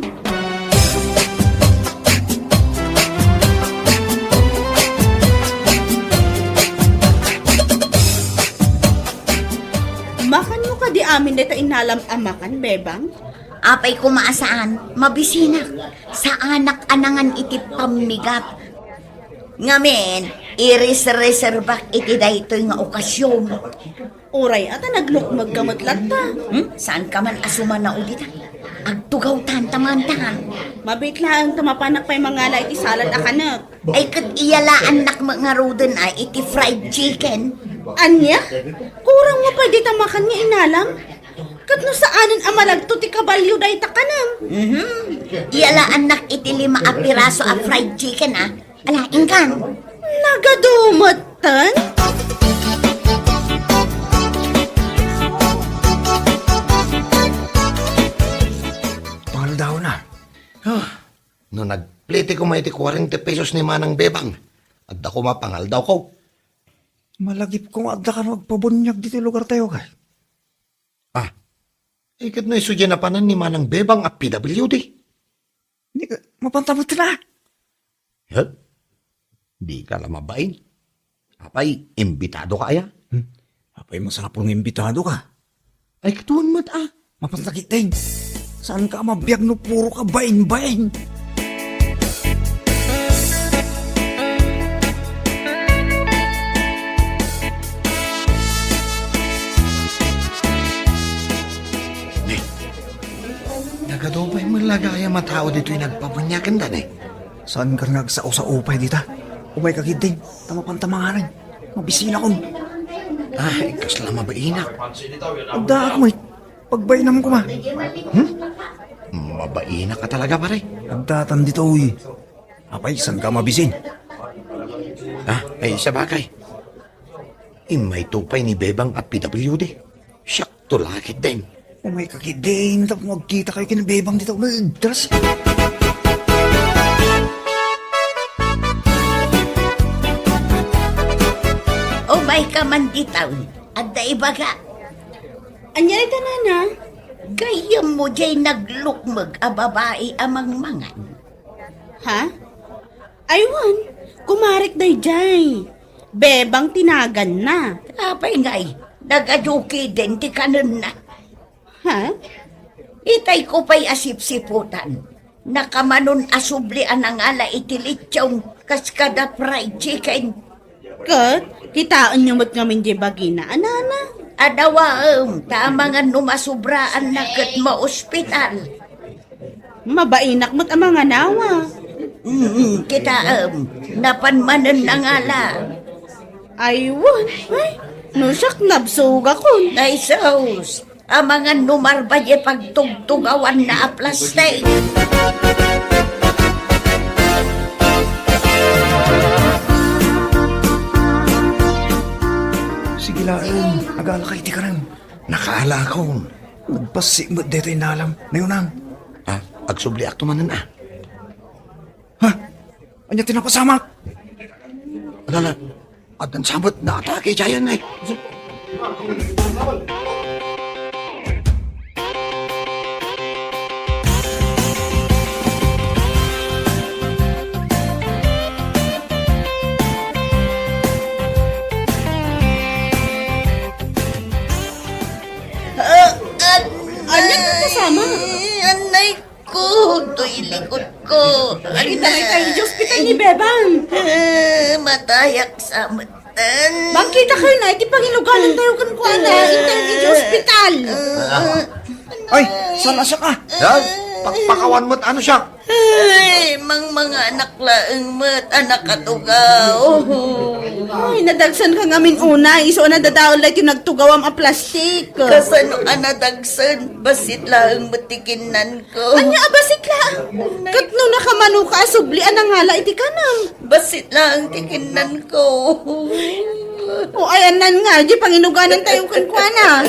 Makanmo kadi amin dayta inalam a makan, Bebang? Apay koma a saan, mabisinak. Saanak a nangan iti pammigat. Ngamin, ireserreserbak iti daytoy nga okasion. Uray a ta naglukmeg ka met latta. Hmm? Saanka man a sumanao dita? Agtugawtan ta mangan. Mabiit laeng ta mapanak pay mangala iti salad a kanek. Ay, ket iyalaannak met ngaruden a iti fried chicken. Ania? Kurang mo pay dita makan nga inalam? Ket no saanen a malagto ti kabalio dayta kanem? Mhm. Iyalaannak iti lima a piraso a fried chicken, a. Ala, inkan. Nagadu metten? Pangaldawna. Ah, no nagplete koma iti kwarenta pesos ni Manang Bebang, adda koma pangaldawko. Malagipko nga adda kano agpabuniag ditoy lugartayo, kay. Ah, ay, ket no isu diay napanan ni Manang Bebang a P W D? Di ka, mapanta met na. He? Di ka la mabain. Apay, imbitado ka aya? Hmm? Apay, masapul nga imbitado ka. Ay, katuan met, a. Mapanta ketdin. Saanka a mabiag no puro ka bain-bain? Ni, nagadu pay met la gayam a tao ditoy nagpabuniagen da, ni. Saanka nga agsao-sao pay dita? Umayka ketdin, ta mapanta manganen. Mabisinakon. Ay, kasla mabainak. Addaak met. Pagbainam koma. Hmm? Mabainak ka talaga, pare. Addaak ditoy. Apay, saanka mabisin? Ah, ay, sabagay. Immayto pay ni Bebang a P W D. Siak to lakit den. Umay ka ketdin, tapno agkita kayo ken Bebang dita ulagdas. Umay ka man dita, adda ibaga. Ania ita, nana? Gayyemmo jay naglukmeg a babai a mangmangan. Ha? Aywan, kumarek dayjay. Bebang ti naganna. Apay ngay, nagaduki den ti kanenna. Ha? Itay ko pay a sipsiputan. Nakamanon a subli a nangala iti lechon kas kada fried chicken. Ket, kitaenyo met ngamin di bagina, a nana? Adawaem, ta amangan no masubraanna ket maospital. Mabainak met a manganawa. Mm, kitaem, napan manen nangala. Aywan, ay, no siak nabsugakon. Ay, sus, amangan no marba di pagtugtugawanna a plastik. Sige laeng, agala ka iti karem. Nakaalakon. Nagbassit met daytoy nalam. Nayunan. Ah, agsubliak to manen, ah. Ha? Ania ti napasamak? Ala, ala. Addan sa met naatake idiayen, eh. Ah, an-, Ania ti kasama? Anay ko, toy likod ko. Ay, taray tayo, di ospital ni Bebang. Ah, matayak sa matan. Bangkita kayo na, iti panginuganan tayo kan kuana, intay iti ospital. Ah. Ay, saan na siya ka? Yan, pakpakawan mo't ano siya? Ay, mangmanganak laeng met a nakatugaw. Ay, nadagsen ka ngamin unay, isu a nadadael daytoy nagtugawam a plastik. Kasano a nadagsen? Bassit laeng met ti kinnanko. Ania a bassit laeng? Ket no nakamano ka a subli a nangala iti kanam? Bassit laeng ti kinnanko. O, ay, annan nga, di panginuganan tayo kenkuana.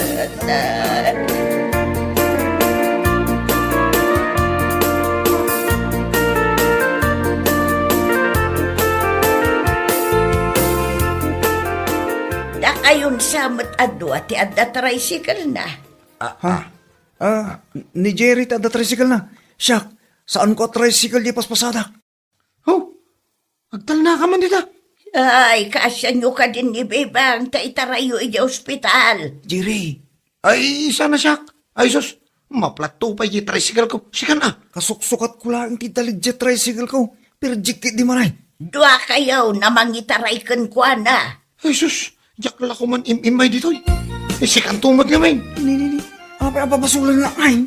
Dakayon sa met a dua ti adda tricycle na. Ah, Ha? ah. Ah, ni Jerry ti adda tricycle na. Siak, saan ko a tricycle di paspasadak? Oh, agtalna ka man dita. Ay, kaasianyo kadin ni Bebang, ta itarayyo iti ospital. Jerry. Ay, sana siak. Ay, sus, maplatto pay ti tricycle ko. Sikan, ah. Kasuksukat ko laeng ti dalig ti tricycle ko. Pero jikit di maray. Dua kayo na mangitaray kenkuana. Ay, sus, diak la ko man im-immay ditoy. Eh, sikanto met ngamin. Ni, ni, ni. Apay a babasolan na, ay.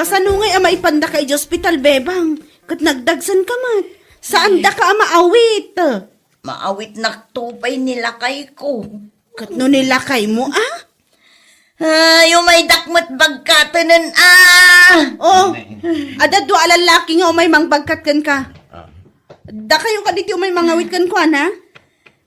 Kasano ngay a maipandaka iti ospital, Bebang? Ket nagdagsen ka met. Saan daka a maawit? Maawitnak to pay ni lakayko. Ket no ni lakaymo, a? Ay, umaydak met bagkatenen, a! Oh, adda dua a lallaki nga umay mangbagkat kenka. Ah. Dakayo kadi ti umay mangawit kenkuana?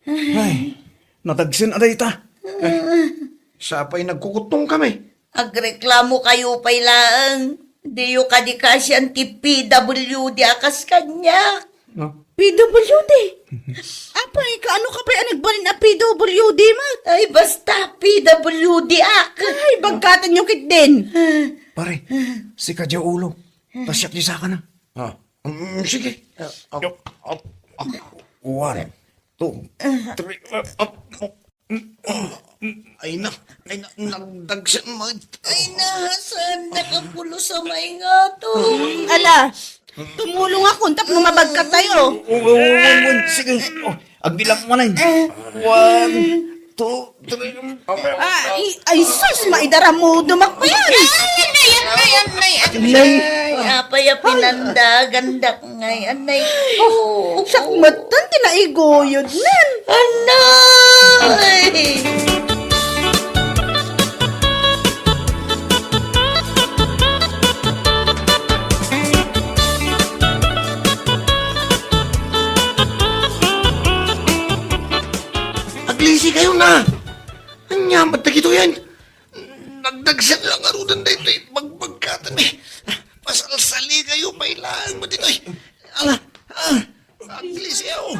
Ay, nadagsen a dayta. Eh, sapay nagkukuttong kami. Agreklamo kayo pay laeng. Diyo kadi kaasian ti P W D a kas kaniak. No? P W D? Apay, kaano ka pay a nagbalin a P W D met? Ay, basta P W D ak. Ay, bagkatanyo ketdin. Pare, sika dia ulo. Ta siak di sakana. Ah, mm, sige. Ah, ah, ah, ah. One, two, three, ah, ah, ah. Ay na, ay na, nagdagsen met. Ay na, saan nakapulos a may ngato? Ala, tumulong ako, tapno mabagkat tayo. Oo, oo, oo, oo, sige. Oh, agbilang mo na. One, two, three. Ah, ay, ay, sus, maidaramudo, makpayan. Ay, ay, ay, ay, ay, ay. Nay. Ay, apay a pinandagandak ngay, anay ko. Siak met ti naiguyod, nan. Anay! Ah! Ania met dagitoyen? Nagdagsen la ngaruden daytoy bagbagkatenmi. Pasalsalikayo pay laeng met ditoy. Ah! Ah! Aglisiyo!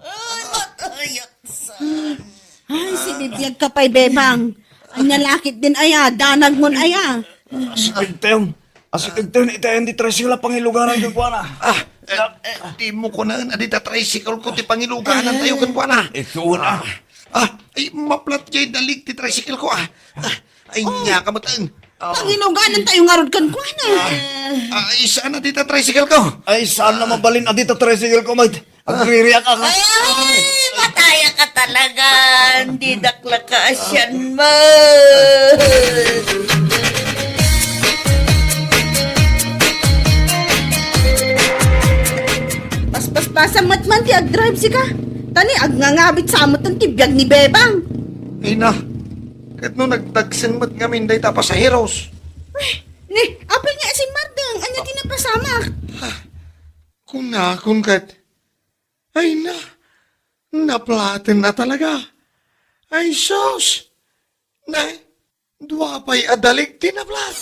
Ay, matayaksan. Ay, sibibiag ka pay, Bebang. Ania la ketdin aya, danagmon aya. Asikegtayon. Asikegtayon itayon ti tricycle a pangilugaran kenkuana. Ah, eh, eh, dimo kunaen a dita tricycle ko ti pangilugaran tayo kenkuana. Ikaw na. Ah, ay, maplat jay dalik ti tricycle ko, ah. Ah, ay, ania ka met, ah. Pangilugaran tayo ngarud kenkuana. Ah, ay, saan na dita tricycle ko? Ay, saan na mabalin a dita tricycle ko, mate? Agririak ka. Ay, mataya ka talaga. Didak la kaasian met. Paspaspasam met man ti agdrive sika. Ta ni agngangabit sa met ti biag ni Bebang. Ay na, ket no nagdagsen met ngamin dayta a pasaheros. Ay, ni, apay nga asimmardeng, ania ti napasamak? Ah, kunakon ket, ay na, naplaten na talaga. Ay sus! Nay, dua pay a dalik ti naplat.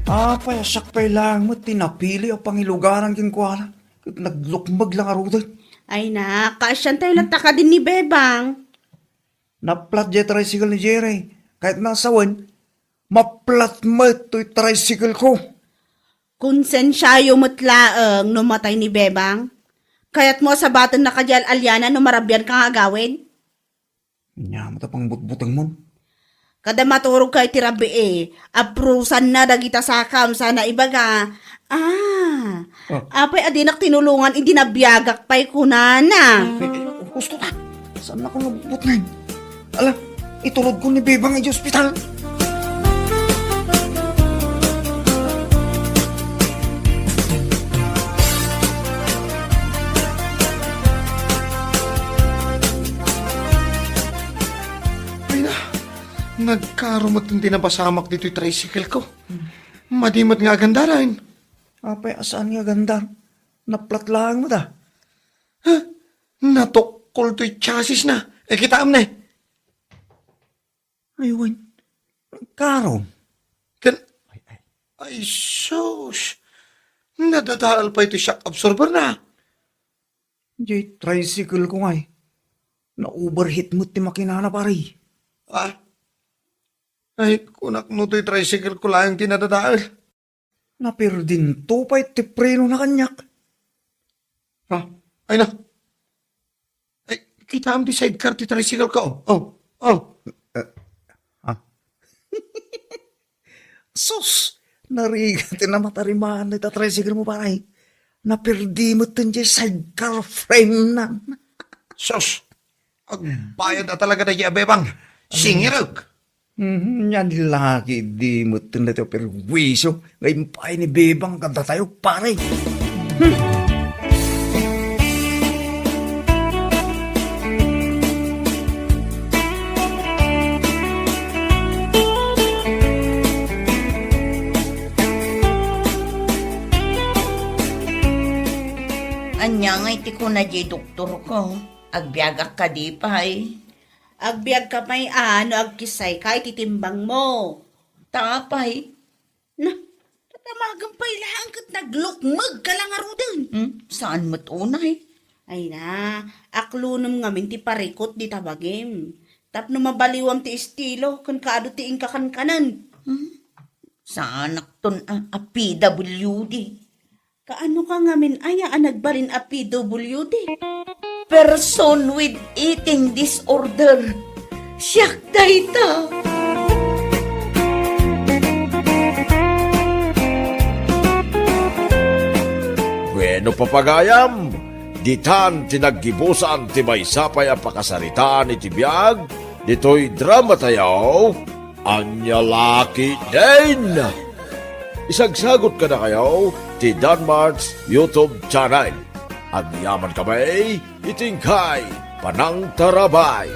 Apay a siak pay laeng met ti napili a pangilugaran kenkuana, ket naglukmeg la ngaruden. Ay na, kaasian tayo latta kadin ni Bebang. Naplat jay tricycle ni Jerry. Kayatna a sawen, maplat met toy tricycle ko. Konsensiayo met laeng no matay ni Bebang. Kayatmo a sabatenna kadi al-aliana no marabian ka nga agawid? Ania met a pangbutbutengmon? Kada maturog ka iti rabii, aprusanna dagita sakam sana ibaga, "Ah, ah, apay a dinak tinulongan idi nabiagak pay," kunana. Eh, eh, husto ta. Saan ako nabutngan? Ala, itulod ko ni Bebang iti ospital. Ay na, nagkaro met ti napasamak ditoy tricycle ko. Madi met nga agandaren. Apay a saan nga agandar? Naplat laeng met a. Ha? Natukkol toy chassis na. Eh, kitaem ne. Ay, wen. Karo. Ken, ay, sus. Nadadael pay ti shock absorber na. Jay tricycle ko ngay. Na-overheat met ti makinana, pare. Ah? Ay, kunak no toy tricycle ko laeng ti nadadael. Napirdinto pay ti preno na kaniak. Ha? Ay na. Ay, kitaem ti sidecar ti tricycle ko. Oh, oh. Eh, ha? Sus! Narigat ti namatarimaan ita tricycle mo, pare. Napirdi met ti sidecar frame na. Sus! Agbayad a talaga daydi a Bebang. Singirek. Mhm, yan laki di met ti perwisyo nga impay ni Bebang kadatayo, pare. Hmm. Ania ngay ti kuna di doktor ko? Agbiagak kadi pay? Agbiagka pay a no agkissayka iti timbangmo. Ta apay? Na, tatamagen pay laeng ket naglukmegka la ngaruden. Hmm? Saan met unay? Ay na, aklunem ngamin ti parikut dita bagim. Tapno mabaliwam ti estilo ken kaadu ti inka kankanen. Hmm? Saanakton a, a P W D. Kaano ka ngamin aya a nagbalin a P W D? Person with eating disorder. Siak dayta. Bueno, papagayam, ditan ti naggibusan ti maysa pay a pakasaritaan iti biag ditoy drama tayo. Ania la ketdin? Isagsagot kadakayo ti Danmart's YouTube channel. Agyaman kami iti inkay panangtarabay.